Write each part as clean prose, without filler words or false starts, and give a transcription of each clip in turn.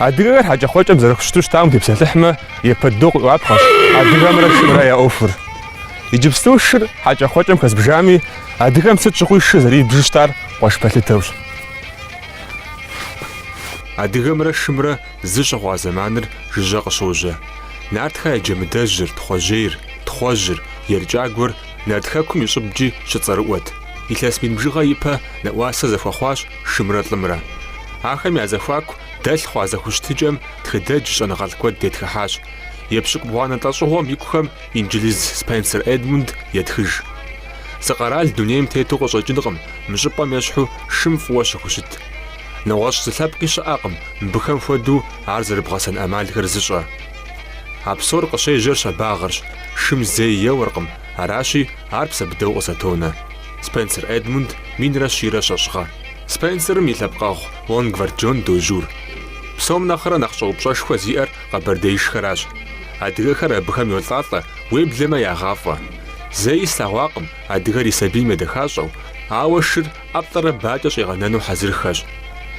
Адыгэхэр хьэкӏэкхъуэкӏэм зэрыхущыту щытам тепсэлъыхьмэ, япэ дыдэу къиӏуапхъэщ адыгэмрэ шымрэ я ӏуэхур. Иджыпсту шыр хьэкӏэкхъуэкӏэм хэзбжами, адыгэм сыт щыгъуи шыр зэрибжу щытар къуэш пэлъытэущ. Адыгэмрэ шымрэ зы щыхъуа зэманыр жыжьэ къыщожьэ. Нартхэ я джэмыдэжьыр, Тхъуэжьейр, Тхъуэжьыр, Еркӏагуэр Нарт Хэкум и щӏыбкӏи щыцӏэрыӏуэт. Илъэс мин бжыгъэ ипэ нэӏуасэ зэхуэхъуащ шымрэ лӏымрэ. Ахэм я зэхуаку дэлъ хъуа зэхущытыкӏэм тхыдэдж щӏэныгъэлӏ куэд тетхыхьащ. Епщыкӏубгъуанэ лӏэщӏыгъуэм икухэм инджылыз Спенсер Эдмунд етхыж. Зы къэрал дунейм тету къыщӏэкӏынкъым мы щӏыпӏэм ещхьу шым фӏыуэ щыхущыт. Нэгъуэщӏ зы лъэпкъи щыӏэкъым мыбыхэм хуэдэу ар зэрыбгъэсэн ӏэмалхэр зыщӏэ. А псор къыщежьэр щабагъырщ, шым зэи еуэркъым, аращи, ар псэ быдэу къызэтонэ. Спенсер Эдмунд минрэ щийрэ щэщӏ гъэ. Спенсерым и лъэпкъэгъу Лонгворт Джон дожьур. Псом нэхърэ нэхъ щӏэупщӏэшхуэ зиӏэр къэбэрдеишхэращ. Адыгэхэр абыхэм йолӏалӏэ, уеблэмэ ягъафӏэ. Зэи слъэгъуакъым адыгэр и сабийм едэхащӏэу, ауэ шыр ӏэплӏэрэ бакӏэ щӏигъэнэну хьэзырхэщ.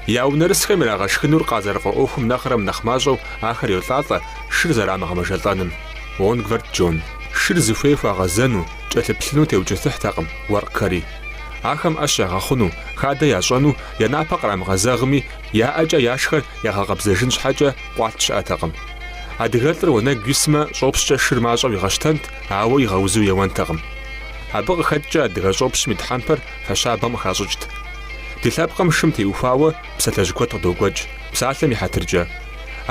Я унэрысхэм ирагъэшхынур къазэрыфӏэӏуэхум нэхърэ мынэхъ мащӏэу ахэр йолӏалӏэ шыр зэрамыгъэмэжэлӏэным. Лонгворт Джон. Шыр зыхуей хуагъэзэну, кӏэлъыплъыну теукӏытыхьтэкъым уэркъхэри. Ахэм ӏэщ ягъэхъуну, хадэ ящӏэну я напэ кърамыгъэзэгъми, я ӏэкӏэ яшхэр ягъэкъэбзэжын щхьэкӏэ къуалъ щыӏэтэкъым. Адыгэлӏыр уанэгу исмэ, щӏопщкӏэ шыр мащӏэу игъэщтэнт, ауэ игъэузу еуэнтэкъым. Абы къыхэкӏкӏэ адыгэ щӏопщым и тхьэмпэр фэ щабэм къыхащӏыкӏт. Ди лъэпкъым шым теухуауэ псалъэжь куэд къыдокӏуэкӏ, псалъэм и хьэтыркӏэ.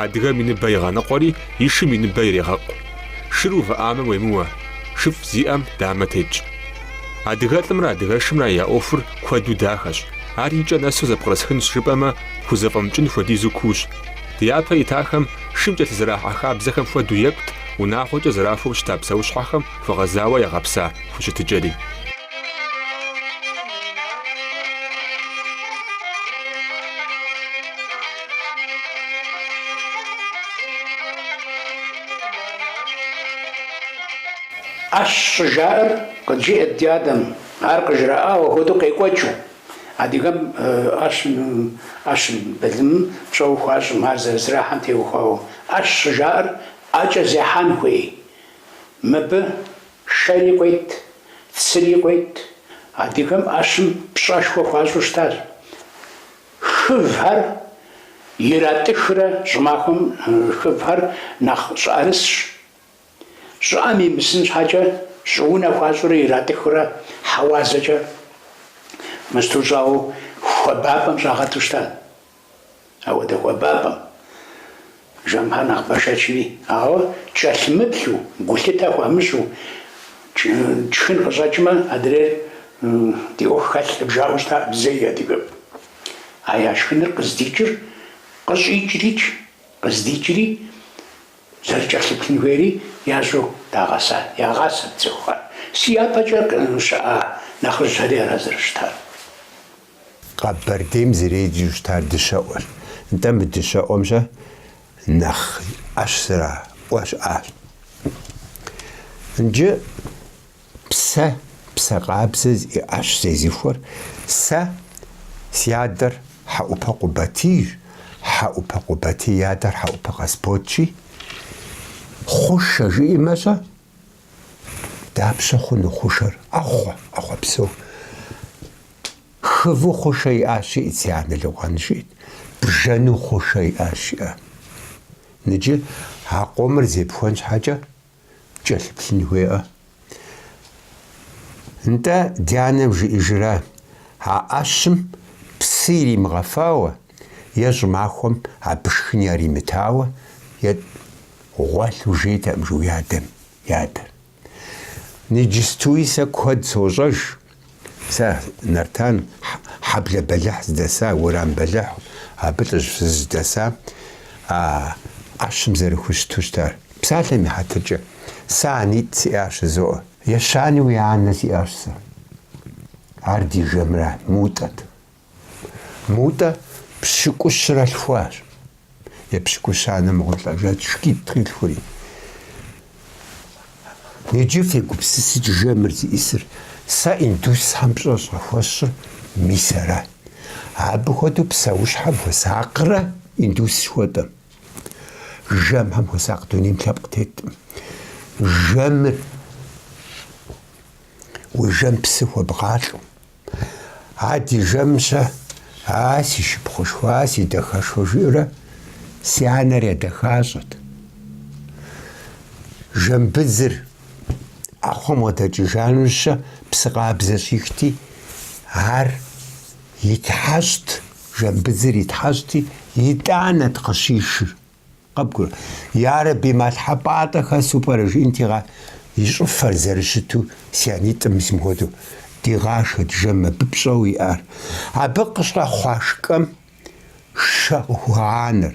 Адыгэм и ныбэ игъэныкъуэри, и шым и ныбэ ирегъэкъу. Шыр увыӏамэ уемыуэ, шыфӏ зиӏэм дамэ тетщ. Адыгэлӏымрэ адыгэшымрэ я ӏуэхур куэду дахэщ. Ар и кӏэ нэсу зэпкърысхынщ жыпӏэмэ, пхузэфӏэмыкӏын хуэдизу куущ. Ди япэ итахэм шым кӏэлъызэрахьа хабзэхэм хуэдэу екӏут унагъуэкӏэ зэрахуэу щыта псэущхьэхэм хуэгъэзауэ ягъэпса хущытыкӏэри. ӏэщ щӏыжаӏэр къыджиӏэт ди адэм, ар къыжраӏауэ хуэдэу къекӏуэкӏыу. Адыгэм ӏэщым, ӏэщым, былымым пщӏэуэ хуащӏым, ар зэрызэрахьэм теухуауэ. ӏэщ щӏыжаӏэр ӏэкӏэ зехьэн хуей. Мыбы шэри къует, цыри къует. Адыгэм ӏэщым пщӏэшхуэ хуащӏу щытащ. Хывхэр иратӏыхрэ щӏымахуэм хывхэр нэхъ щӏыӏэрысщ. Щӏыӏэм имысын щхьэкӏэ щӏыунэ хуащӏурэ иратӏыхыурэ хьэуазэкӏэ мысту щӏауэ хуабапӏэм щӏагъэту щыта. Ауэдэ хуабапӏэм жэмхэр нэхъ бэшэчми, ауэ кӏэлъымыплъу, гулъытэ хуамыщӏу, тшхын къыщӏэкӏмэ, адрейр ди ӏуэху хэлъкъым жаӏэу щытаӏым зэи адыгэм. А яшхыныр къыздикӏыр къыщӏикӏрикӏ, къыздикӏри, Зэрыкӏэлъыплъын хуейри ящӏэу дагъэса, ягъасэрт цӏыхухэр. Си япэкӏэ щыӏа нэхъыжьхэри ара зэрыщытар. Къэбэрдейм зэреджэу щытар дыщэӏуэщ. Нтӏэ мы дыщэӏуэм-щэ нэхъ ӏэщ зэраӏуэ щыӏащ. Иджы Псэ, псэ къабзэ зиӏэ ӏэщ зезыхуэр сэ си адэр Хьэӏупэ Къубатийщ, Хьэӏупэ Къубатий и адэр Хьэӏупэ Къасботщи, хъушэ жиӏэмэ-щэ, дапщэ хъуну хъушэр? ӏэхъуэ, ӏэхъуэ псэу. Хыву хъушэ иӏащ жиӏэт си анэ Лыгъуэн жиӏэт, бжэну хъушэ иӏащ жиӏэ. Ныджы а къомыр зепхуэн щхьэкӏэ кӏэлъыплъын хуейӏэ. Нтӏэ, ди анэм жиӏэжра, а ӏэщым псы иримыгъэфауэ е щӏымахуэм абы шхын яримытауэ е гъуэлъу жейтэкъым жи уи адэм и адэр. Иджыстуи сэ куэд сощӏэж. Сэ Нартан хьэблэ бэлыхь зыдэса, уэрам бэлыхь, абы лӏыжь фыз зыдэса а ӏэщым зэрыхущыту щытар. Псалъэм и хьэтыркӏэ, сэ анитӏ сиӏащ жызоӏэ. Ещанэуи анэ сиӏащ сэ. Ар ди жэмра, Мутӏэт. Мутӏэ пщыкӏущрэ лъхуащ. Епщыкӏущанэ мыгъуэ лӏэжат, шкӏитӏ къилъхури. Иджы фегупсысыкӏ жэмыр зиӏисыр, сэ индусхэм пщӏэ щӏахуэсщӏыр мис ара. Абы хуэдэу псэущхьэм хуэсакърэ индус жыхуэтӏэм. Жэмхэм хуэсакъ дунейм лъэпкъ теткъым. Жэмыр уи жэм псы хуэбгъалӏэу. А ди жэмым-щэ, а си шыпхъушхуэ, а си дахэшхуэ жиӏэурэ си анэр едэхащӏэт. Жэм быдзыр ӏэхъуэм къыдэкӏыжа нэужь-щэ псы къабзэ щӏихти, ар итхьэщӏт, жэм быдзыр итхьэщӏти, итӏанэт къыщишыр. Къыбгур, ярэби, малъхьэ-пӏатӏэ хэсу пӏэрэ жиӏэнти, и щӏыфэр зэрыщыту си анитӏым мис мыхуэдэу дигъашхэт жэм абы пщӏэуэ иӏар. Абы къыщӏэхъуа шкӏэм шэ къыхуагъанэр.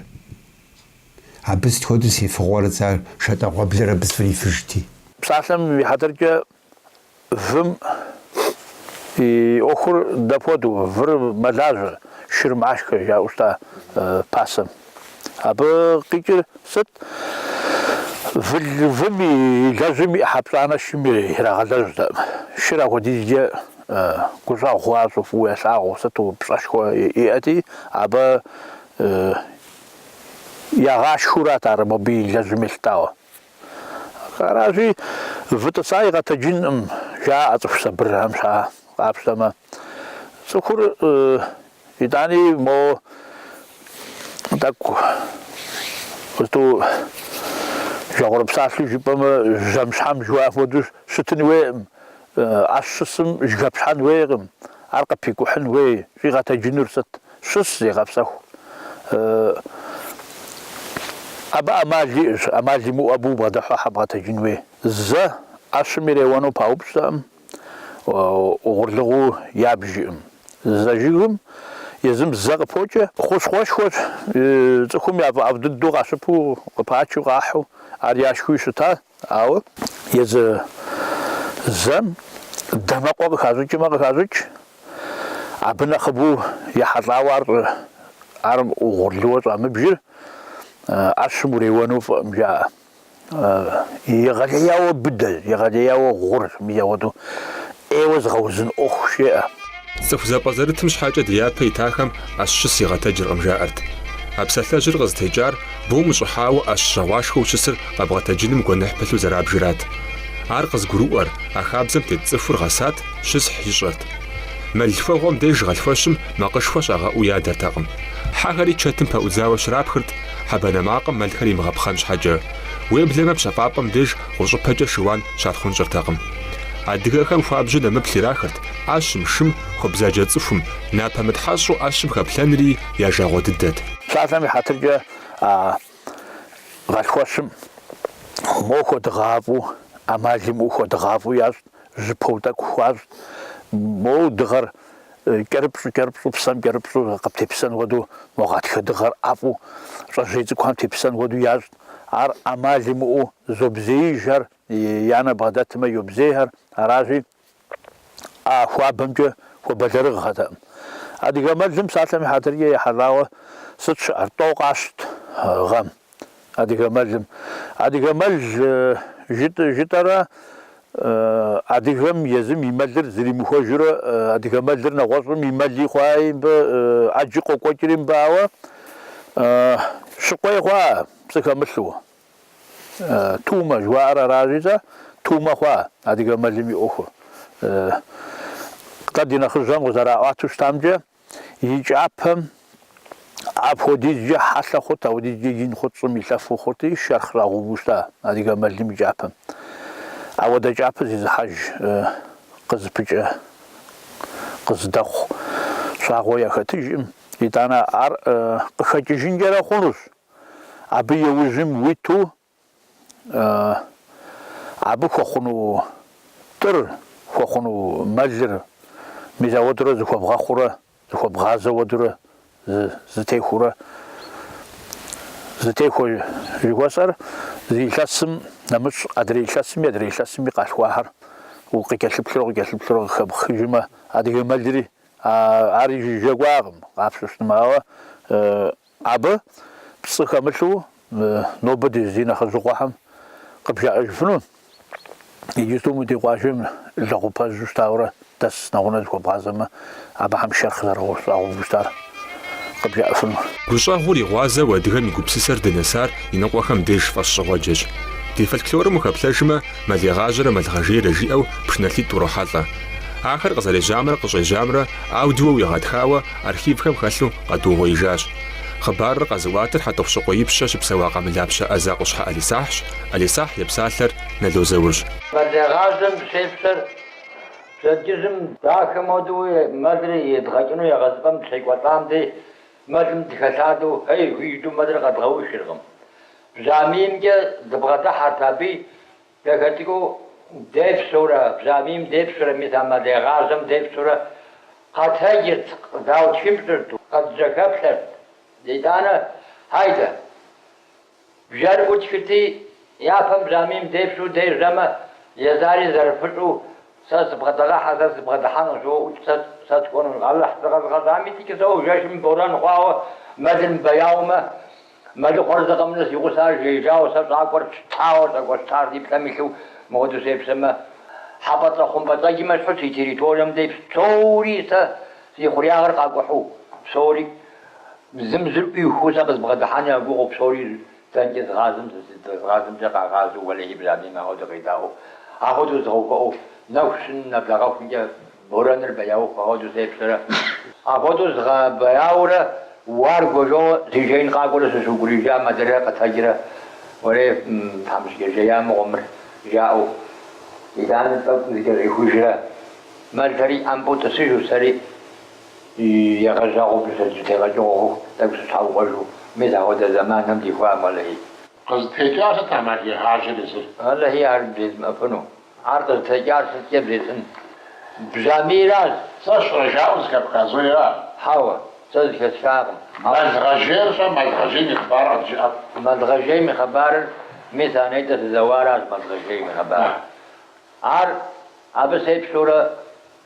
Абы сыт хуэдэу сефыгъуэрэ сэ ар шатӏэгъуэблэр абы сфӏрифыжти. Псалъэм и хьэтыркӏэ Вым и ӏуэхур дапхуэдэу, выр мэлажьэ, шыр машхэ, жаӏэу щыта пасэм. Абы къикӏыр сыт? Вым илэжьым и ӏыхьэ пщӏанэ шым ирагъэлэжьтэкъым. Шыр апхуэдизкӏэ гущӏэгъу хуащӏу, фӏыуэ ялъагъуу, сыту пщӏэшхуэ иӏэти, абы ягъашхэурат ар мобы илэжьым елъытауэ. Аращи, вы тӏыса игъэтэджынкъым, жаӏэ цӏыху сабырхэм щхьа, къапщтэмэ. Цӏыхур итӏани мо тӏэкӏу сыту жагъуэрыпсалъэу жыпӏэмэ, жьэмщхьэм жыхуаӏэм хуэдэу щытын хуейкъым. ӏэщ щысым жьэхэпщхьэн хуейкъым, ар къыпикӏухьын хуей, щӏигъэтэджынур сыт? Щыс, зегъэпсэху. Абы ӏэмал иӏэщ, ӏэмал имыӏэу абы убгъэдыхьэу хьэ бгъэтэджын хуей. Зэ ӏэщым иреуэну паупщӏтэкъым, угъурлыгъэу ябжкъым. Зэ жыгым езым зэ къыпокӏэ. Хущхъуэшхуэщ, цӏыхум яфӏэӏэфӏ дыдэу къащыпу, къыпачу, къахьу, ар яшхыуи щыта. Ауэ езы зэм дамэкъуэ къыхащӏыкӏмэ къыхащӏыкӏ, абы нэхъыбэу ехьэлӏауэ ар ар угъурлыуэ щӏамыбжыр ӏэщым уреуэну фӏыӏым жаӏэ. Егъэлеяуэ быдэ, егъэлеяуэ гъур, мис апхуэдэу ӏейуэ зыгъэузын ӏуэху жеӏэ. Цӏыху зэпӏэзэрытым щхьэкӏэ ди япэ итахэм ӏэщ щыс игъэтэджыркъым, жаӏэрт. А псалъэжьыр къызытекӏар бом ущӏыхьауэ ӏэщ жьэгъуашхэу щысыр къэбгъэтэджыным гуэныхь пылъу зэрабжырат. Ар къызыгурыӏуэр, а хабзэм тет цӏыхур гъэсат, щысхь ищӏэрт. Мэл лъхуэгъуэм деж гъэлъхуэщым макъышхуэ щагъэӏуу ядэртэкъым. Хьэхэри чэтым пэӏудзауэ щрапхырт, хьэ банэ макъым мэлхэр имыгъэпхъэн щхьэкӏэ. Уеблэмэ пщэфӏапӏэм деж гъущӏыпэкӏэ шыуан щатхъунщӏыртэкъым. Адыгэхэм хуабжьу нэмыплъ ирахырт ӏэщым, шым хуэбзаджэ цӏыхум, напэ мытхьэщӏу ӏэщым хэплъэнри я жагъуэ дыдэт. Псалъэм и хьэтыркӏэ а гъэлъхуэщым мо хуэдыгъафӏэу, ӏэмал имыӏэу хуэдыгъафӏэу ящӏт, жьыпэу тӏэкӏу хуащӏт. Моуэ дыгъэр кӏэрыпщӏу, кӏэрыпщӏу, псэм кӏэрыпщӏу къыптепсэн хуэдэу, мо гъатхэ дыгъэр ӏэфӏу щӏэжьей цӏыкӏухэм тепсэн хуэдэу ящӏт. Ар ӏэмал имыӏэу зобзеижхэр, я нэ бгъэдэтмэ йобзейхэр, аращи, а хуабэмкӏэ хуэбэлэрыгъхэтэкъым. Адыгэ мэлым псалъэм и хьэтыркӏэ ехьэлӏауэ сыт щыӏэр? Тӏэу къащт гъэм адыгэ мэлым. Адыгэ мэл жытӏэрэ адыгэм езым и мэлыр зэримыхуэжурэ адыгэ мэлыр нэгъуэщӏым и мэли хъуаи мыбы ӏэджи къокӏуэкӏри мыбы, ауэ щыкъуей хъуа пцӏы хэмылъу. Тумэ жыхуаӏэр аращи-тӏэ, тумэ хъуа адыгэ мэлым и ӏуэхур. Дэ ди нэхъыжьхэм къызэраӏуатэу щытамкӏэ, и кӏапэм апхуэдизкӏэ хьэлъэ хъут, апхуэдизкӏэ ин хъут, щӏым илъэфу хъурти, шэрхъ щӏагъэувэу щыта адыгэ мэлым и кӏапэм. Апхуэдэ кӏапэ зезыхьэж къызыпыкӏэ, къызыдэхъу щӏагъуэ яхэтыжкъым. Итӏанэ ар къыхэкӏыжынкӏэрэ хъунущ. Абы иужьым уиту абы хуэхъуну тӏыр, хуэхъуну мэлыр, мис ауэдурэ зыхуэбгъэхъурэ, зыхуэбгъазэ уэдурэ, зытехуурэ, зытехуэ жыхуэсӏэр зы илъэсым нэмыщӏ адрей илъэсми адрей илъэсми къалъхуахэр укъыкӏэлъыплъурэ къыкӏэлъыплъурэ къыхэбхыжмэ, адыгэ мэлри ари жыжьэ кӏуакъым, къапщтэу щытмэ, ауэ Абы пцӏы хэмылъу нобэ ди зи нэхъыжьыгъуэхэм къыбжаӏэжыфыну. Иджысту мы ди къуажэм лэгъупэжьу щытауэрэ дэс нэгъунэ зыхуэбгъазэмэ, абыхэм шэрхъ зэрыщӏагъэуву щытар. къыбжаӏэфынур. Гущӏэгъур и гъуазэу адыгэм и гупсысэр здынэсар иныкъуэхэм деж фӏэщщӏыгъуэджэщ. Ди фольклорым ухэплъэжмэ, Мэлегъажьэрэ мэлгъэжейрэ жиӏэу пшыналъитӏ урохьэлӏэ. Ахэр къызэрежьамрэ къыщӏежьамрэ аудиоу егъэтхауэ архивхэм хэлъу къэдугъуеижащ. Хъыбарыр къэзыӏуатэр Хьэтӏохъущыкъуей Ипщэ щыпсэуа къамылапщэ ӏэзэ Къущхьэ Алисахьщ, Алисахь епсалъэр Нало Заурщ. Мэлегъажьэм сепщэр пщэдджыжьым дахэ модэуи мэлыр едгъэкӏыну егъэзыпӏэм дыщекӏуэлӏам дей мэлым дыхэлъадэу, эй, жыдӏэу мэлыр къэдгъэушыркъым. Бжьамиймкӏэ дыбгъэдыхьэрт аби, дахэ цӏыкӏуу депщэурэ, бжьамийм депщэурэ, мис а мэлегъажьэм депщэурэ къэтэджырт, заутхыпщӏырт, къыджьэхэплъэрт. Итӏанэ, хьайдэ, бжэр ӏутхырти, япэм бжьамийм депщэу дежьэмэ, езари зэрыфыщӏу, сэ сыбгъэдэгъэхьэ, сэ сыбгъэдыхьэнущ, уэ ӏукӏ, сэ сэ сыкӏуэнущ. Алыхь сыкъэзыгъэщӏам и цӏэкӏэ соӏуэ, жэщым борэн хъуауэ, мэлыр мыбэяумэ, Мэлыхъуэр зы къэмынэу си гъусар жеижауэ, сэ щӏакӏуэр сщтауэ, щӏакӏуэ щтар си плӏэм илъу мыуэду сепщэмэ, хьэпӏацӏэ хъумпӏэцӏэджым ещхьу си территорием дей псори сэ си хъуреягъыр къакӏухьу, псори зым зыр ӏуихуу сэ къызбгъэдыхьэн я гугъэу, псори дэнкӏэ згъазэм згъазэмкӏэ къагъазэу, уэлэхьи, бжьамийм ахуэдэу къедаӏуэу, ахуэдэу згъэувыӏэу, нэху щын нэблэгъэхункӏэ Борэныр бэяуху апхуэдэу сепщэрэ? Апхуэдэу згъэбэяурэ уаргуэ жоуэ си жеин къакӏуэрэ сыщыукӏурижам адрейр къэтэджрэ, уэрей, тхьэмыщкӏэ жея мыгъуэ мыр, жаӏэу, итӏанэ тӏэкӏу зыкӏэщӏихужрэ, мэлхэри ӏэмпӏэу тӏысыжу, сэри егъэжьэгъуэу пщэдджыжь тегъэкӏыгъуэ хъуху тӏэкӏу сыщхьэукъуэжу, мис апхуэдэ зэманхэм дихуам, уэлэхьи. Къызытекӏар сыт а мэлегъажьэр езыр? Уэлэхьи, ар бжезмыӏэфыну. Ар къызытекӏар сыткӏэ бжесӏэн? Бжьамийращ. Сэ сщӏэрэ жаӏэу зэхэпха зэи ар? Хьэуэ, сэ зэхэсхакъым. Мэлгъэжейр-щэ, мэлгъэжейм и хъыбарыр къыджыӏэт. Мэлгъэжейм и хъыбарыр, мис а нетӏэ сызэуаращ мэлгъэжейм и хъыбарыр. Ар абы сепщэурэ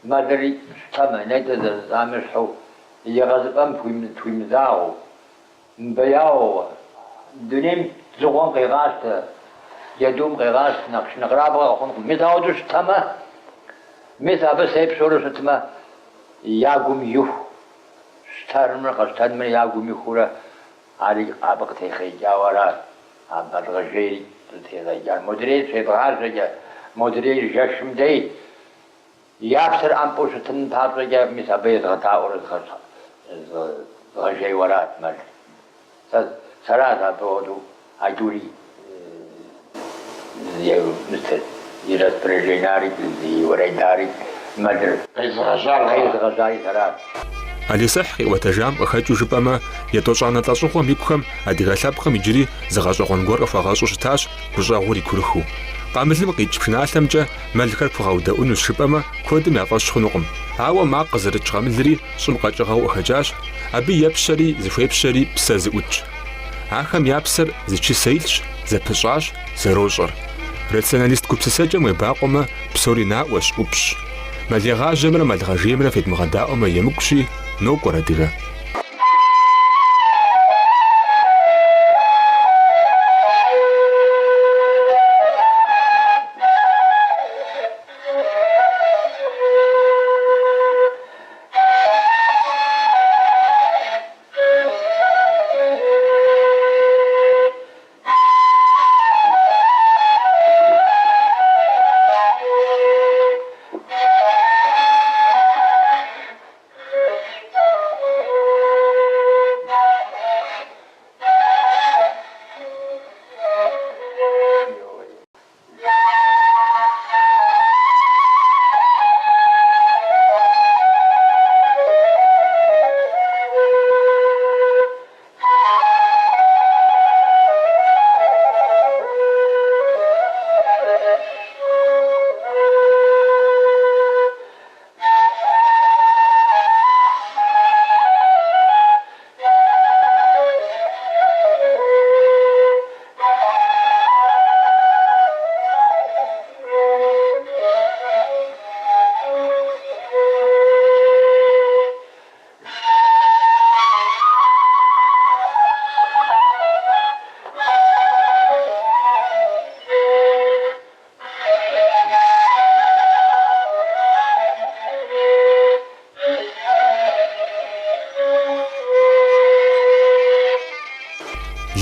мэлыр щтэмэ, нетӏэ зэрыжысӏам ещхьу, егъэзыпӏэм тхуимызагъэу, Мыбэяуэ, дунейм дзыгъуэм къегъащтэ, джэдум къегъащтэ, нэхъ шынэкъэрабгъэ къэхъункъым. Мис ауэдэу щытэмэ, мис абы сепщэурэ щытмэ, я гум иху, щтэнымрэ къэщтэнымрэ я гум ихуурэ, ари абы къытехъеикӏауэ аращ, а мэлгъэжейри къытехъеикӏар. Модрейр щебгъажьэкӏэ, модрейр жэщым дей, Я псэр ӏэмпӏэу щытын папщӏэкӏэ, мис абы езгъэдаӏуэрэ згъэжейуэ арат мэлыр. Сэ сэращ абы хуэдэу а тӏури зи распоряжениери, зи уэрэдари мэлыр къезыгъэжьари сэращ. Алисэхь къиӏуэтэжам къыхэкӏыу жыпӏэмэ, етӏощӏанэ лӏэщӏыгъуэм икухэм адыгэ лъэпкъым иджыри зы гъэщӏэгъуэн гуэр къыхуэгъэщӏу щытащ гущӏэгъур и курыхыу. Къамылым къикӏ пшыналъэмкӏэ мэлхэр пхуэгъэудэӏунущ жыпӏэмэ, куэдым я фӏэщ хъунукъым. Ауэ макъ къызэрыкӏ къамылри щӏым къэкӏыгъэу къыхэкӏащ, абы епщэри зыхуепщэри псэ зыӏутщ. Ахэм я псэр зы чысэ илъщ, зэпыщӏащ, зэрощӏэр. Рационалист гупсысэкӏэм уебакъуэмэ, псори наӏуэщ, ӏупщӏщ. Мэлегъажьэмрэ мэлгъэжеймрэ федмыгъэдаӏуэмэ емыкӏущи, нокӏуэр адыгэ.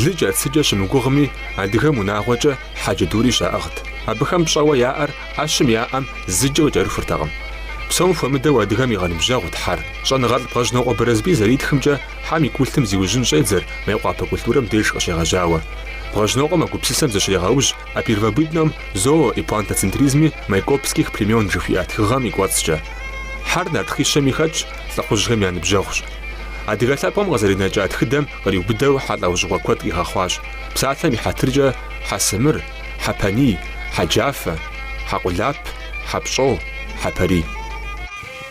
Лыкӏэ, цыкӏэ щымыгугъми, адыгэм унагъуэкӏэ хьэ джэдури щаӏыгът. Абыхэм пщӏэуэ яӏэр ӏэщым яӏэм зыкӏи къыкӏэрыхуртэкъым. Псом хуэмыдэу адыгэм игъэныбжьэгъут хьэр. Щӏэныгъэлӏ Бгъэжьнокъуэ Барэсбий зэритхымкӏэ, хьэм и культым зиужьын щӏедзэр Мейкъуапэ культурэм деж къыщегъэжьауэ. Бгъэжьнокъуэм а гупсысэм зыщрегъэужь О первобытном зоо и плантацентризме майкопских племен жыхуиӏэ тхыгъэм и кӏуэцӏкӏэ. Хьэр нарт хъищэми хэтщ, лӏыхъужьхэм я ныбжьэгъущ. Адыгэ лъэпкъым къызэринэкӏа тхыдэм къриубыдэу хьэ лӏэужьыгъуэ куэд къигъэхъуащ. Псалъэм и хьэтыркӏэ, хьэсымыр, хьэпэний, хьэджафэ, хьэкъулап, хьэпщӏо, хьэпэрий.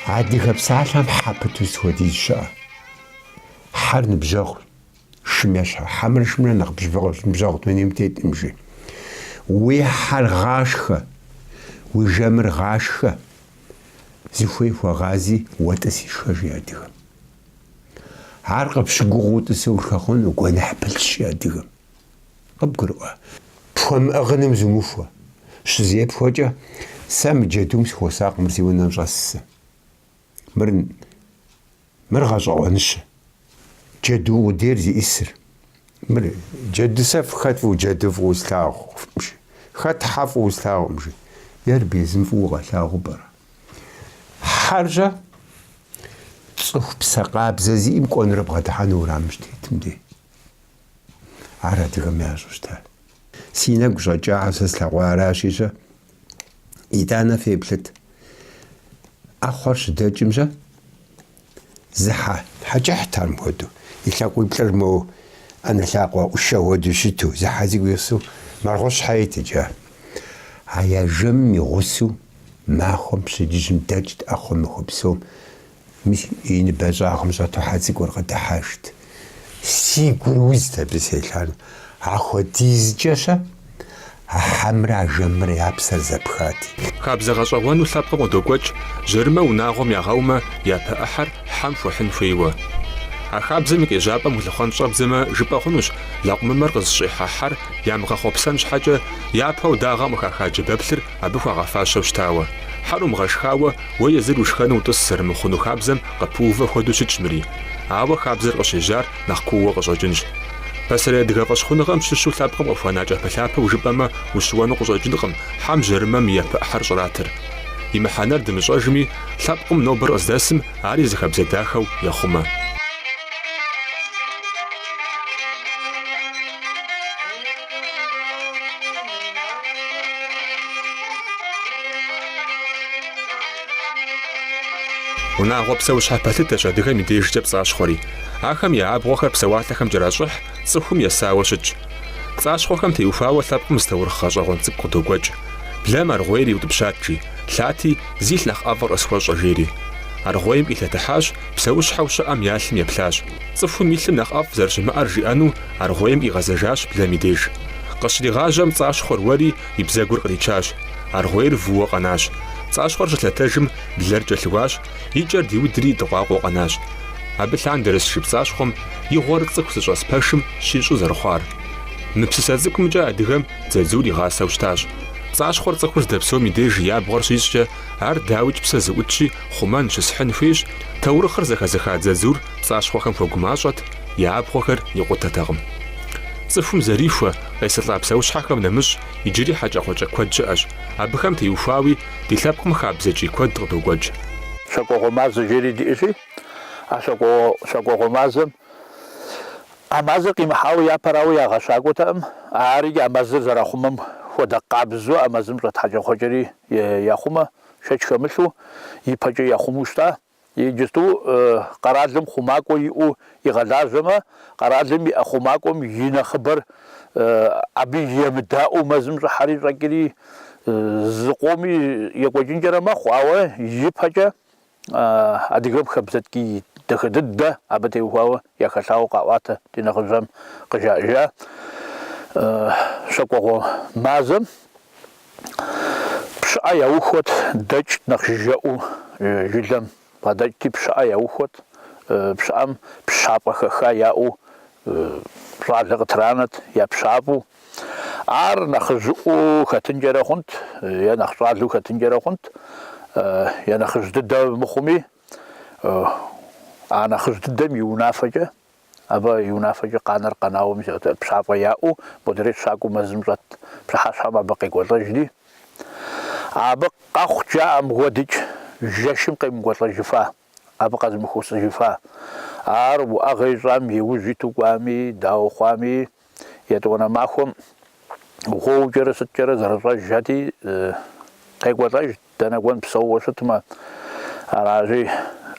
Адыгэ псалъэм хьэ пыту сыт хуэдиз щыӏэ? Хьэр ныбжьэгъущ. Шым ещхьу, хьэмрэ шымрэ нэхъ ныбжьэгъу дунейм теткъым, жи. Уи хьэр гъашхэ, уи жэмыр гъашхэ, зыхуей хуэгъази, уэ тӏыси шхэ, жи адыгэм. Ар къыпщыгугъыу тӏысу ушхэ хъуну, гуэныхь пылъщ, жи адыгэм. Къыбгурыӏуа? Пхуэмыӏыгъыным зумыхуэ. Щызепхуэкӏэ, сэ мы джэдум сыхуосакъ, мыр си унэм щӏэс сэ. Мыр Мыр гъэщӏэгъуэныщэ. Джэду къудейр зиӏысыр. Мыр джэду сэ хэт фӏыуэ джэду фӏыуэ слъагъукъым, жи. Хэт хьэ фӏыуэ слъагъукъым, жи. Ярэби езым фӏыуэ укъалъагъуу пӏэрэ? Хьэр-щэ? Цӏыху псэ къабзэ зиӏэм кӏуэнурэ бгъэдыхьэну уэрамым щытетым дей. Ар адыгэм ящӏу щытащ. Си нэгу щӏэкӏахэр сэ слъэгъуаращи-щэ, итӏанэ феплъыт. ӏэхъуэр щыдэкӏым-щэ, зы хьэ, хьэ кӏыхьт ар мыпхуэдэу, и лъакъуиплӏыр мо ӏэнэ лъакъуэ ӏушэ хуэдэу щыту, зы хьэ цӏыкӏу ису, Маргъущхьэ ейт иджы ар. А я жэмым и гъусэу махуэм пщэдджыжьым дэкӏт ӏэхъуэм махуэ псом. Мис и ныбэ щӏагъым щӏэту хьэ цӏыкӏур къыдыхьэжт. Си гур узт абы селъагъум. Ахуэдизкӏэ-щэ а хьэмрэ а жэмымрэ я псэр зэпхати. Хабзэ гъэщӏэгъуэну лъэпкъым къыдокӏуэкӏ, жьэрымэ унагъуэм ягъэумэ, япэ ӏыхьэр хьэм хуэхьын хуейуэ. А хабзэм и къежьапӏэм улъыхъуэн щӏэбдзэмэ, жыпӏэ хъунущ, лэкъумымэр къызыщӏихьа хьэр ямыгъэхъуэпсэн щхьэкӏэ, япэу дагъэм къыхаха джабэплъыр абы хуагъэфащэу щытауэ. Хьэр умыгъэшхауэ, Уэ езыр ушхэну утӏыс зэрымыхъуну хабзэм къыпыувэ хуэдэу щытщ мыри. Ауэ хабзэр къыщежьар нэхъ кууэ къыщӏэкӏынщ. Пасэрей адыгэ фӏэщхъуныгъэм щыщу лъэпкъым къыхуэна кӏапэлъапэу жыпӏэмэ, ущыуэну къыщӏэкӏынкъым хьэм жьэрымэм и япэ ӏыхьэр щӏратыр. И мыхьэнэр дымыщӏэжми, лъэпкъым нобэр къыздэсым ари зы хабзэ дахэу ехъумэ. Унагъуэ псэущхьэ пэлъытэщ адыгэм и дежкӏэ пцӏащхъуэри. Ахэм я абгъуэхэр псэуалъэхэм кӏэращӏыхь, цӏыхум есауэ щытщ. Пцӏащхъуэхэм теухуауэ лъэпкъым зы таурыхъ гъэщӏэгъуэн цӏыкӏу къыдокӏуэкӏ. Блэм аргъуейр иутӏыпщат, жи, лъати, зилъ нэхъ ӏэфӏыр къысхуэщӏэ, жери. Аргъуейм къилъэтыхьащ, псэущхьэу щыӏэм я лъым еплъащ. Цӏыхум и лъым нэхъ ӏэфӏ зэрыщымыӏэр жиӏэну аргъуейм къигъэзэжащ блэм и деж. Къыщригъажьэм пцӏащхъуэр уэри и бзэгур къричащ. Аргъуейр вууэ къэнащ. Пцӏащхъуэр щылъэтэжым блэр кӏэлъыуащ, и кӏэр диудри дыкъуакъуэу къэнащ. Абы лъандэрэщ жи пцӏащхъуэм и гъуэр цӏыху зыщӏэс пэшым щищӏу зэрыхъуар. Мы псысэ цӏыкӏумкӏэ адыгэм дзадзур игъасэу щытащ. Пцӏащхъуэр цӏыхур здэпсэум и деж и абгъуэр щищӏкӏэ, ар дауикӏ псэ зыӏутщи, хъумэн, щысхьын хуейщ, таурыхъыр зэхэзыха дзадзур пцӏащхъуэхэм хуэгумащӏэт, я абгъуэхэр икъутэтэкъым. Цӏыхум зэрихуэ, къесылӏа псэущхьэхэм нэмыщӏ, иджыри хьэкӏэкхъуэкӏэ куэд щыӏэщ. Абыхэм теухуауи ди лъэпкъым хабзэ ткӏий куэд къыдокӏуэкӏ. Щэкӏуэгъуэ мазэ жери диӏэщи, а щэкӏуэгъуэ мазэм а мазэр къимыхьауэ япэрауэ ягъэщакӏуэтэкъым, арикӏ а мэзыр зэрахъумэм хуэдэ къабзэу а мэзым щӏэт хьэкӏэкхъуэкӏэри яхъумэ, шэч хэмылъу, ипэкӏэ яхъумэу щыта. Иджысту къэралым хъумакӏуэ иӏэу игъэлажьэмэ, къэралым иӏэ хъумакӏуэм и нэхъыбэр абы емыдаӏуэу мэзым щӏыхьэри щӏэкӏри зыкъоми екӏуэкӏынкӏэрэ мэхъу, ауэ ипэкӏэ адыгэм хабзэ ткӏий дахэ дыдэ абы теухуауэ яхэлъауэ къаӏуатэ ди нэхъыжьхэм къыжаӏэжа щэкӏуэгъуэ мазэм. Пщыӏэ яухуэт, дэкӏт нэхъ жыжьэӏуэу жылэм бгъэдэкӏти, пщыӏэ яухуэт. Пщыӏэм пщафӏэ хэха яӏэу щӏалэ къытранэт я пщафӏэу. Ар нэхъыжьыӏуэу хэтынкӏэрэ хъунт, е нэхъ щӏалэу хэтынкӏэрэ хъунт, е нэхъыжь дыдэ мыхъуми, а нэхъыжь дыдэм и унафэкӏэ. Абы и унафэкӏэ къанэр къэнауэ мис пщафӏэ яӏэу, модрейр щакӏуэу мэзым щӏэт пщыхьэщхьэм абы къекӏуэлӏэжри. Абы къэхъут жаӏэ мыхуэдыкӏ жэщым къемыкӏуэлӏэжыфа, абы къэзымыхусыжыфа. Ар уӏэгъэ ищӏам и ужь иту кӏуами, дауэ хъуами, етӏуанэ махуэм гъуоукӏэрэ сыткӏэрэ зэрыщӏэжхэти, къекӏуэлӏэжт. Дэнэ кӏуэн псэууэ щытмэ, аращи,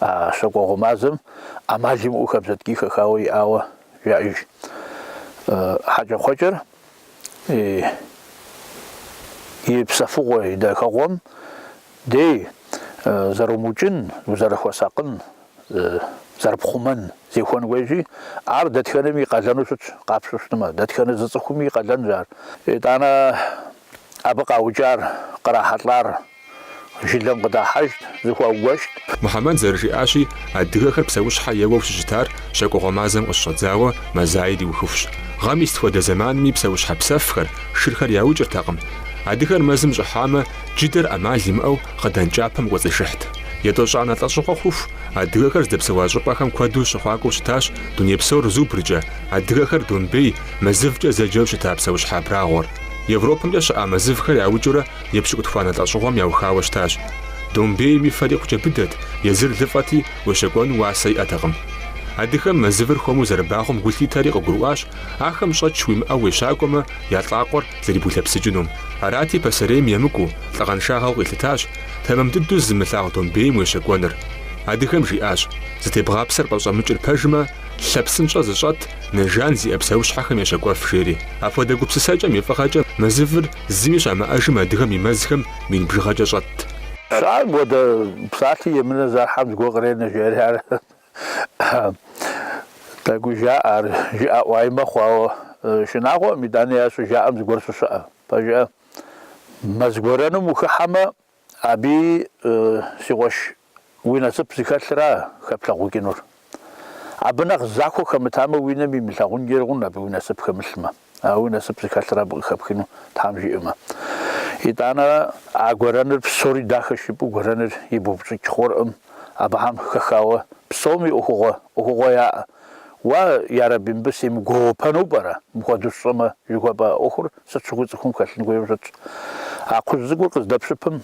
а щэкӏуэгъуэ мазэм ӏэмал имыӏэу хабзэ ткӏий хэхауэ иӏауэ жаӏэж. Хьэкӏэкхъуэкӏэр и псэфыгъуэ, и дахэгъуэм дей зэрумыукӏын, узэрыхуэсакъын, зэрыпхъумэн зехуэн хуейщи, ар дэтхэнэми и къалэну щытщ, къапщтэу щытмэ, дэтхэнэ зы цӏыхуми и къалэнщ ар. Итӏанэ абы къаукӏар, кърахьэлӏар жылэм къыдахьэжт, зыхуаугуэшт. Мухьэмэд зэрыжиӏащи, адыгэхэр псэущхьэ еуэу щыщытар щэкӏуэгъуэ мазэм къыщыщӏэдзауэ мазаер иухыхущ. Гъэм и сыт хуэдэ зэманми псэущхьэ псэфхэр, шырхэр яукӏыртэкъым. Адыгэр мэзым щӏыхьамэ, джыдэр ӏэмал имыӏэу хъыдан кӏапэм кӏуэцӏишыхьт. Етӏощӏанэ лӏэщӏыгъуэ хъуху, адыгэхэр здэпсэуа щӏыпӏэхэм куэду щыхъуакӏуэу щытащ дуней псор зубркӏэ, адыгэхэр домбей, мэзывкӏэ зэджэу щыта псэущхьэ абрагъуэр. Европэмкӏэ щыӏа мэзывхэр яукӏыурэ епщыкӏутхуанэ лӏэщӏыгъуэм яухауэ щытащ. Домбейм и фэр икъукӏэ быдэт, езыр лыфӏэти, уещэкӏуэну уасэ иӏэтэкъым. Адыгэм мэзывыр хуэму зэрыбагъуэм гу лъитэри къыгурыӏуащ, ахэм щӏэч уимыӏэу уещакӏуэмэ, я лӏакъуэр зэрибулъэпсыкӏынум. Арати, пасэрейм емыкӏуу, лӏыгъэншагъэу къилъытащ, тэмэм дыдэу зымылъагъу домбейм уещэкӏуэныр. Адыгэм жиӏащ, Зытебгъапсэр пӏэщӏэмыкӏыр пэжмэ, лъэ псынщӏэ зыщӏэт, нэ жан зиӏэ псэущхьэхэм ещэкӏуэф, жери. Апхуэдэ гупсысэкӏэм и фӏыгъэкӏэ мэзывыр зыми щамыӏэжым адыгэм и мэзхэм мин бжыгъэкӏэ щӏэтт. Щыӏэ мыпхуэдэ псалъи емынэ зэрыхьэм зыгуэр къренэ, жери ар тӏэкӏуи жаӏэ, ар жыӏэӏуаи мэхъу, ауэ шынагъуэкъым, итӏани ар щыжаӏэм зыгуэр щыщыӏэ. Пэжыӏэ, мэз гуэрэным ухыхьэмэ, абыи си къуэш уи насып зыхэлъра хэплъагъукӏынур. Абы нэхъ захуэ хэмытамэ, уи нэм имылъагъункӏи хъун абы уи насып хэмылъмэ. Ауэ уи насып зыхэлъыр абы къыхэпхыну Тхьэм жиӏэмэ. Итӏанэ а гуэрэныр псори дахэщ жыпӏэу гуэрэныр ибупщӏыкӏ хъуркъым, абыхэм хэхауэ псоми ӏуэхугъуэ, ӏуэхугъуэ яӏэ. Уа, ярэби, мыбы семыгуэуэпэну пӏэрэ, мыпхуэдэу сщӏэмэ, жыхуэпӏэ ӏуэхур сыт щыгъуи цӏыхум хэлъын хуейуэ щытщ. А кхъужь цӏыкӏур къыздэпщыпым,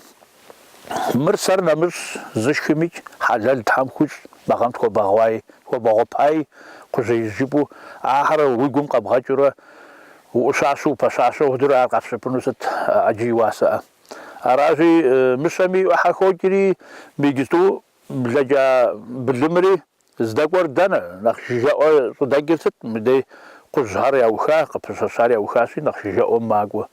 мыр сэр нэмыщӏ зышхымикӏ хьэлэл Тхьэм хуищӏ, мы гъэм тхуэбэгъуаи, тхуэбэгъуэпаи кхъужьеижь жыпӏэу, ахэр уи гум къэбгъэкӏыурэ уӏущащэу, упэщащэу хуэдэурэ ар къэпщыпыну сыт ӏэджи и уасэӏэ. Аращи, мыщэми и ӏыхьэ хокӏри, мы иджысту блэкӏа былымри Здэкӏуэр дэнэ? Нэхъ жыжьэӏуэ щӏыдэкӏыр сыт? Мыдей кхъужьхэр яуха, къыпыщэщар яухащи, нэхъ жыжьэӏуэм макӏуэ.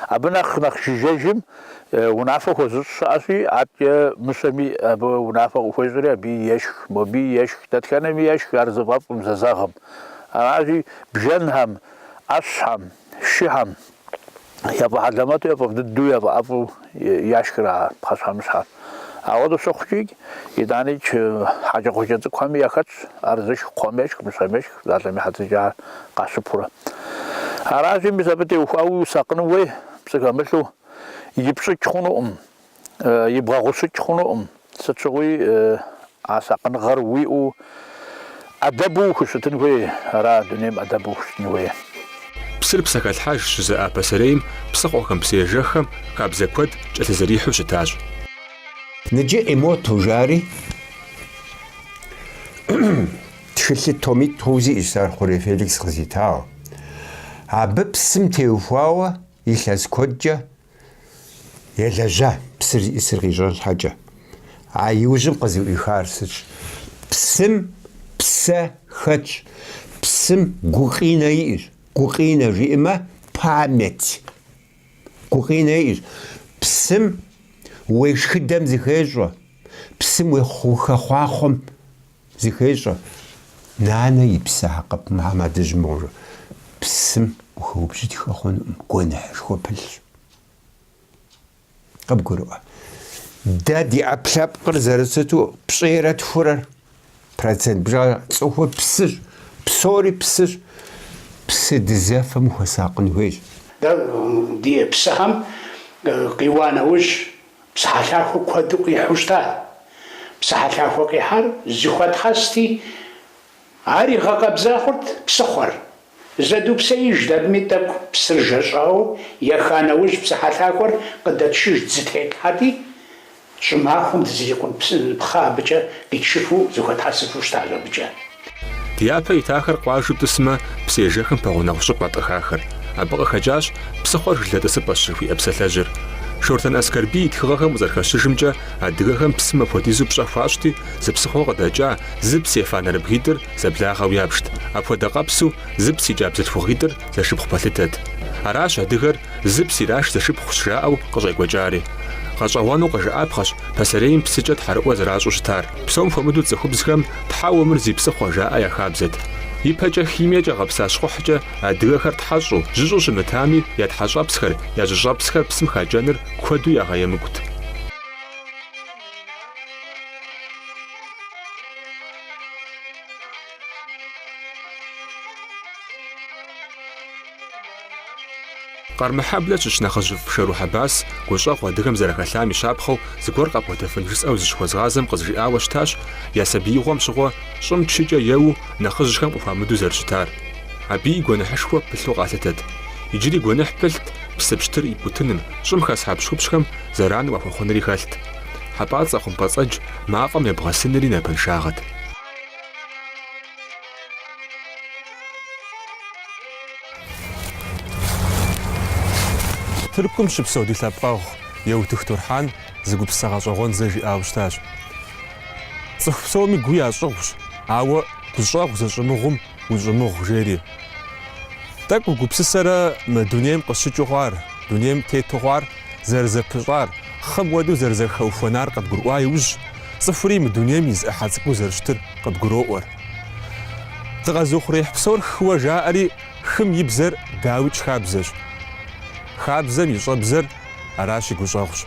Абы нэхъ нэхъ жыжьэжым унафэ хуэзыщӏ щыӏэщи, аткӏэ мыщэми абы унафэ къыхуещӏри, абыи ешх, мобыи ешх, дэтхэнэми ешх, ар зыфӏэфӏым, зэзэгъым. Аращи, бжэнхэм, ӏэщхэм, шыхэм Яфӏэхьэлэмэту, яфӏэфӏ дыдэу, яфӏэӏэфӏу яшхыр а пхъэщхьэмыщхьэр. Ауэдэу щыхъукӏи, итӏаникӏ хьэкӏэкхъуэкӏэ цӏыкӏухэми яхэтщ, ар зышх, кхъуэм ешх, мыщэм ешх, псалъэм и хьэтыркӏэ ар къащыпурэ. Аращи, мис абы теухуауи усакъыну хуей, пцӏы хэмылъу, ипщӏыкӏ хъунукъым. Ибгъэгъущыкӏ хъунукъым, сыт щыгъуи а сакъыныгъэр уиӏэу ӏэдэбу ухущытын хуей, ара дунейм ӏэдэбу ухущытын хуей. Псыр псэхэлъхьэж жызыӏа пасэрейм псыхъуэхэм, псыежэххэм хабзэ куэд кӏэлъызэрихьэу щытащ. Ныджы Эмоту жари тхылъы томитӏ хъууэ сиӏэщ ар Хъурей Феликс къызитауэ. Абы псым теухуауэ илъэс куэдкӏэ Елэжьа псыр зиӏысыр къищӏэн щхьэкӏэ. А иужьым къызэӏуихар сытщ? Псым псэ хэтщ, псым гукъинэ иӏэщ. Гукъинэ жиӏэмэ, память. Гукъинэ иӏэщ. Псым уешхыдэм зыхещӏэ, псым ухэхъуахъуэм зыхещӏэ. Нанэ и псэ хьэкъып Мухьэмэдыжь мыгъуэ. Псым ухыупщӏытхэ хъунукъым, гуэныхьышхуэ пылъщ. Къыбгурыӏуэ. Дэ ди ӏэпкълъэпкъыр зэрыщыту пщӏейрэ тхурэ процент бжыгъэ цӏыхур псыщ, псори псыщ. Псы дызэфэм ухуэсакъын хуейщ. Дэ ди псыхэм къиуа нэужь, псыхьэлъахуэ куэду къихьу щытат. Псыхьэлъахуэ къихьар зыхуэтхьэсти. Ар игъэкъэбза хъурт псыхъуэр. Зэдупсеижт абыми тӏэкӏу псыр жэщӏауэ еха нэужь псыхьэлъахуэр къыдэтшыжт зытетлъхьэти, щӏымахуэм дызрикъун пхъэ абыкӏэ къитшыфу зыхуэтхьэсыфу щытащ абыкӏэ. Ди япэ итахэр къуажэу тӏысмэ, псыежэхым пэгъунэгъу щӏыпӏэт къыхахыр. Абы къыхэкӏащ псыхъуэр жылэ тӏысыпӏэщ жыхуиӏэ псалъэжьыр. Шортэн Аскэрбий и тхыгъэхэм къызэрыхэщыжымкӏэ, адыгэхэм псым апхуэдизу пщӏэ хуащӏти, зы псыхъуэ къыдэкӏа, зыпс ефа нэрыбгитӏыр зэблагъэу ябжт. Апхуэдэ къэпсу, зыпс икӏа бзылъхугъитӏыр зэшыпхъу пэлъытэт. Аращ адыгэр зыпс ираш зэшыпхъущ жаӏэу къыщӏекӏуэкӏари. Гъэщӏэгъуэну къыжыӏапхъэщ пасэрейм псыкӏэ тхьэрыӏуэ зэращӏу щытар. Псом хуэмыдэу цӏыхубзхэм тхьэуэ мыр зи псыхъуэ жаӏэ я хабзэт. Ипэкӏэ химиекӏэ гъэпса щхъухькӏэ адыгэхэр тхьэщӏу, жьыщӏу щымытами, я тхьэщӏэпсхэр, я жьыщӏэпсхэр псым хакӏэныр куэду ягъэемыкӏут. Къармэхьэблэ щыщ нэхъыжьыфӏ Шэру Хьэбас гущӏэгъу адыгэм зэрахэлъам и щапхъэу зыгуэр къэпӏуэтэфын жысӏэу зыщыхуэзгъазэм къызжиӏауэ щытащ я сабиигъуэм щыгъуэ щӏым чыкӏэ еуэу нэхъыжьхэм къыхуамыдэу зэрыщытар. Абыи гуэныхьышхуэ пылъу къалъытэт. Иджыри гуэныхь пылът псы пщтыр ипкӏутыным, щӏым хэс хьэпщхупщхэм зэран уахуэхъунри хэлът. Хьэпӏацӏэ хъумпӏэцӏэдж мафӏэм ебгъэсынри напэншагъэт. Тыркум щыпсэу ди лъэпкъэгъу Еутых Турхьэн зы гупсысэ гъэщӏэгъуэн зэ жиӏауэ щытащ. Цӏыху псоми гу ящӏыгъущ, ауэ гущӏэгъу зыщӏымыгъум ущӏымыгъу, жери. Тӏэкӏу угупсысэрэ мы дунейм къыщыкӏыу хъуар, дунейм тету хъуар зэрызэпыщӏар, хъым хуэдэу зэрызэхэухуэнар къыбгурыӏуа иужь, цӏыхури мы дунейм и зы ӏыхьэ цӏыкӏуу зэрыщытыр къыбгуроӏуэр. Дыкъэзыухъуреихь псор хыуэ жаӏэри, хым и бзэр дауикӏ хабзэщ. Хабзэм и щӏэбзэр аращи гущӏэгъущ.